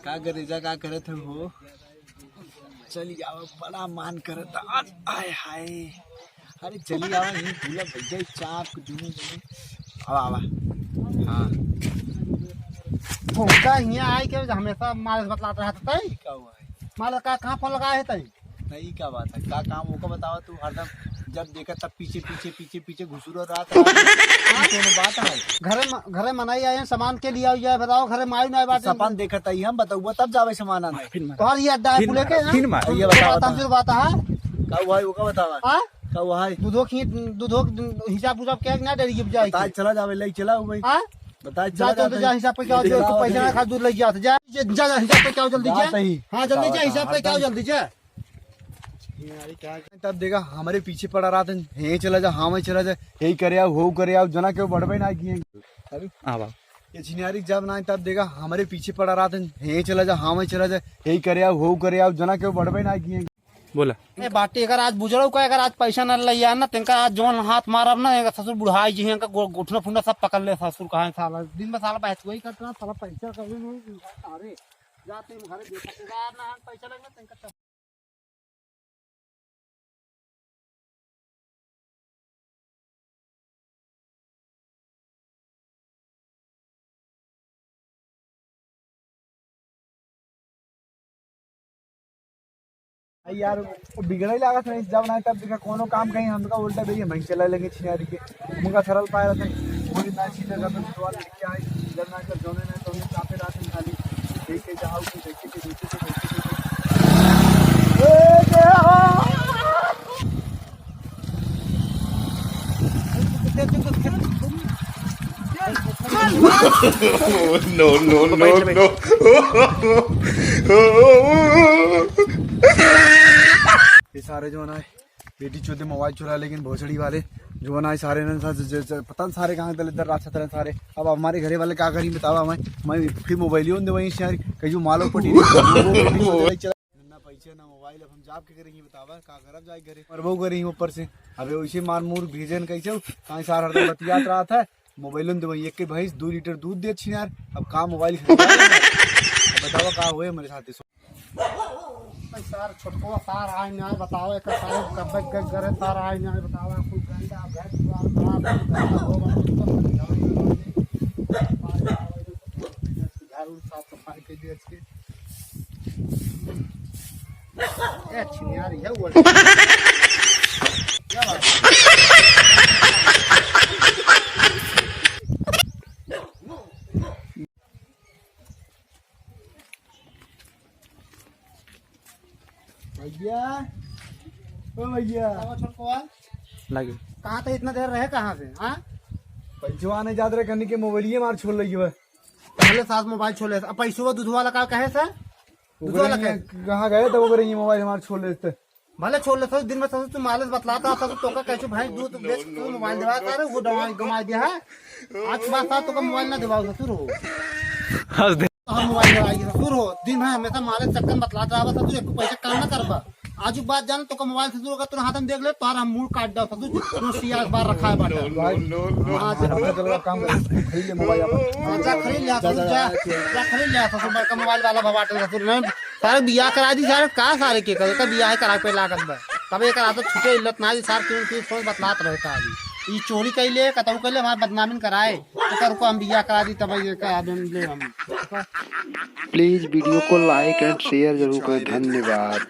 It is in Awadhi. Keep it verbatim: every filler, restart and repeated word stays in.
का करेजा, का करत हो? चली आवा, बड़ा मान करत आज। आय हाय, अरे चली आवा, यहीं भूला भैया चाप के दुनू जने। आवा, आवा। हाँ। घूमता हियाँ आइ के हमेशा मालिश बतलात रहत तई। का हुआ है? मालिश का कहाँ फोन लगाए है तई? नहीं, का बात है? का काम होगा बतावा तू? हरदम जब देखा तब पीछे, पीछे, पीछे, पीछे घुसुरो रहत है। ई कोनो बात है? घरे म-, घरे मनई आए हैं, सामान के लिए आउ जाए, बताओ, घरे माई ना बात। सपन देखत आई हम, बताउबा तब जावे सामान आने। और ये अड्डा है फिर पुले के, मारा, हाँ? फिर मारा। ये बतावा, बतावा। हमसे बात है। का हुआ है, वो का बतावा? हाँ? का हुआ है? दूधो की, दूधो की हिसाब उसाब क्या ना डरी जब जाए बताए के। चला जावे, ले चला हो भाई। हाँ? बताए जा, चला चल, जाते जा, हैं। हिसाब पे क्या हो, ले जो चला तू पैसा जाते ना खा, दूध ले जा, जा, जा, जा, हिसाब पे क्या हो, जल्दी जा जा। सही। हाँ, जल्दी जा, बतावा, हिसाब पे क्या हो, हरदम। जल्दी जा। तब देखा, हमरे पीछे पड़ा रहत है, "हे चला जा, हाँ, मैं चला जा, यही करे आओ, हो करे आओ", जना के बढ़बे ना किए। अरे, हाँ, बाबा। ये छिनारी जब ना, तब देखा, हमरे पीछे पड़ा रहत है, "हे चला जा, हाँ, मैं चला जा, यही करे आओ, हो करे आओ", जना के बढ़बे ना किए। बोला। ए बाटी, अगर आज बुजड़ो का, अगर आज पैसा न लइया ना, तेंका आज जौन हाथ मारब ना, एकर ससुर बुढ़ाई जी, एनका गो-, गोठना फुंडा सब पकड़ ले ससुर, कहाँ साला, दिन में साला बहस वही करता, साला पैसा कभी नहीं, अरे, जा तुम घरे देखा, ना पैसा लगना, तेंका यार, वो बिगड़े लागत है, जब नहीं तब देखा कोनो काम कहीं हमका उल्टा दे, हम चला लेंगे छिनारी के। मुका सरल पाए रहते हैं, वो ना सीधा करते हैं, तो क्या है, जब ना कर जोने ना तो चापे रहते हैं खाली, देख के जाओ, देख के, देख के, देख के, देख के। No, no, no, no। ये सारे जो है ना, बेटी चोदे मोबाइल चुरा, लेकिन भोसड़ी वाले जो है ना, सारे ना, सा-, ज-, ज-, पता नहीं सारे कहाँ गले दर रात सतरह सारे। अब हमारे घरे वाले का करी बतावा, मैं, मैं फिर मोबाइल ही दे वहीं से यार, कहीं मालो पटी नहीं, वो बेटी चोदे ना पैसे ना मोबाइल, अब हम जाब के करेंगे बतावा, का करब जाए घरे, और वो करेंगे ऊपर से। अबे वैसे मार मूर भेजन कैसे हो? काहे सार हरदम बतियात रहत है, मोबाइल दे वहीं, एक के भैंस दो लीटर दूध देत छिनार, अब का मोबाइल खरीदा? अब बतावा का होए हमारे साथ? भाई सार, छोटको सार आए ना बतावा, एक सार कब्बे गग करे सार आए ना बतावा, कुल गंदा भैंस दुआर खराब, गंदा हो गया, कुल झाड़ू साफ सफाई के लिए इसके। ए, छिनार, ये हुआ। क्या बात है? भैया, ओ भैया। लागे। कहाँ थे इतना देर रहे, कहाँ से? हाँ? पैसवा आने जात रहे, कन्नी के मोबाइलिए मार छोड़ लगी बा। भले सास मोबाइल छोड़ ले। अब पैसवा दूध वाला का कहे से? दूध वाला कहे? कहाँ गए थे वो, बोले, "ये मोबाइल हमार छोड़ लेते।" भले छोड़ ले, ससुर, दिन में ससुर तू मालिश बतलाता, ससुर तोका कैसे भैंस दूध बेच के मोबाइल दिवा कर, वो दवाई गमा दिया है। आज के बाद साथ तोका मोबाइल ना दिवाओ ससुर हो। हंस दे। तोहर मोबाइल दिवाई ससुर हो, दिन भर हमेशा मालिश चक्कर बतलाता रहा ससुर, एक पैसा काम ना करबा। आज के बाद जान तोका मोबाइल ससुर का तोरा हाथ में देख ले, तोहरा मुंह काट दो ससुर, तू सियास बार रखा है बाटा। भाई, हाँ, अपना चलो काम कर, खरीद ले मोबाइल अपन। हाँ, जा खरीद ले ससुर, जा, जा खरीद ले ससुर, बड़का मोबाइल वाला भवाटल ससुर ने। सारे बियाह करा दी सारे, का सारे के करे, का बियाह करा पे लागत बा। तब एक रात छुटे इल्लत ना जी, सार क्यों क्यों फोन बतलात रहता अभी। ई चोरी कैले, कतऊ कैले, हमार बदनामी कराए। एकर को हम बियाह करा दी, तब ये का आदमी ले हम। Please video को like and share जरूर करें। धन्यवाद।